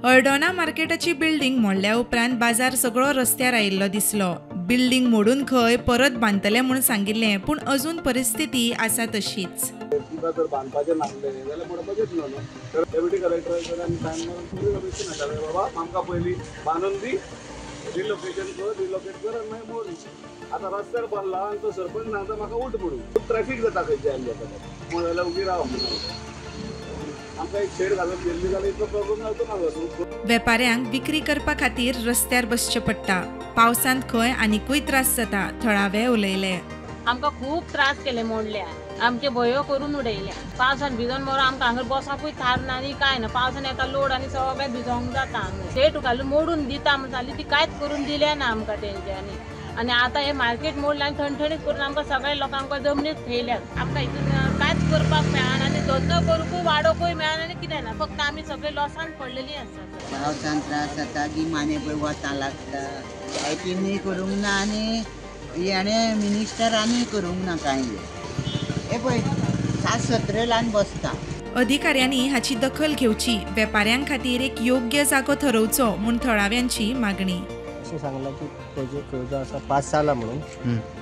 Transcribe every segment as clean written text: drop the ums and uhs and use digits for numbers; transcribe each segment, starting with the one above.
Aldona मार्केटाची building मोडल्या उपरांत बाजार सगळो रस्त्यार आयिल्लो दिसलो. बिल्डिंग मोडून खंय परत बांदतले म्हूण सांगिल्लें, पूण अजून परिस्थिती आसा तशीच. तुका जर बांदपाचें नासलें जाल्यार मोडपाचेंच न्हू. तर डेप्युटी कलेक्टर कडेन टायम मारून बाबा आमकां पयलीं बांदून दी, रिलोकेशन कर, रिलोकेट कर आनी मागीर मोड. आतां रस्त्यार बांदला आनी तो सरपंच सांगता म्हाका उठ म्हणून. खूब ट्रॅफीक जाता खंयच्या आयले जाता जाल्यार उगी राव म्हणून आमकां एक शेड घालून दिल्ली जाल्यार इतलो प्रॉब्लम जावचो ना. वेपाऱ्यांक विक्री करपा खातीर रस्त्यार बसचें पडटा. पावसांत खंय आनिकूय त्रास जाता, थळावे उलयले. आमकां खूब त्रास केले मोडल्या, आमचे भंयो करून उडयल्या. पावसान भिजोन मरो आमकां हांगा बसोंकूय थार ना आनी कांय ना. पावसान येता लोड आनी सगळें भिजोंक जाता. हांगा शेट घालून मोडून दिता म्हण सांगली, ती कांयच करून दिलें ना आमकां तेंच्यांनी. आनी आतां हें मार्केट मोडलें आनी ठणठणीत करून आमकां सगळ्या लोकांक जमनीत थेयल्यात. आमकां हितून कांयच करपाक मेळना आनी धंदो करूंकूय वाडोवकूय मेळना आनी कितें ना. फक्त आमी सगळे लॉसान पडलेली आसा. पावसान त्रास जाता, गिमाने पळय वतां लागता. लायटीनूय करूंक ना आनी हेणें मिनिस्टरानूय करूंक ना कांय. हे पळय 7 सत्रे लावन बसता. अधिकाऱ्यांनी हाची दखल घेवची, वेपाऱ्यां खातीर एक योग्य जागो थरोवचो म्हूण थळाव्यांची मागणी. अशें सांगलां की प्रोजेक्ट जो आसा पास जाला म्हणून,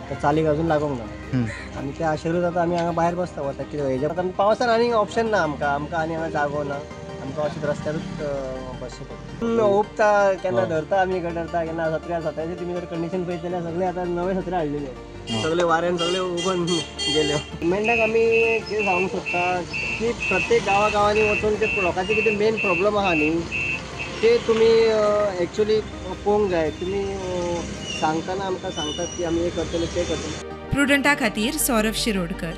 तो चालीक अजून लागूंक ना आनी त्या आशेरूच आतां आमी हांगा भायर बसता वता. कितें हेज्या आतां पावसान आनीक ऑप्शन ना आमकां. आमकां आनी हांगा जागो ना, आमकां अशेंच रस्त्यारूच बसचें पडटा. उबता केन्ना धरता आमी धरता केन्ना सत्र्या सत्र्याची तुमी जर कंडिशन पळयत जाल्यार सगळे आतां नवे सत्रे हाडलेले, सगळे वाऱ्यान सगळे उबून गेले. गव्हर्मेंटाक आमी कितें सांगूंक सोदता की प्रत्येक गांवा गांवांनी वचून ते लोकांचे कितें मेन प्रॉब्लम आहा न्ही ते तुमी एक्चुली पळोवंक जाय. तुमी सांगतना आमकां सांगतात की आमी हें करतले, तें करतले. प्रुडंटा खातीर सौरभ शिरोडकर.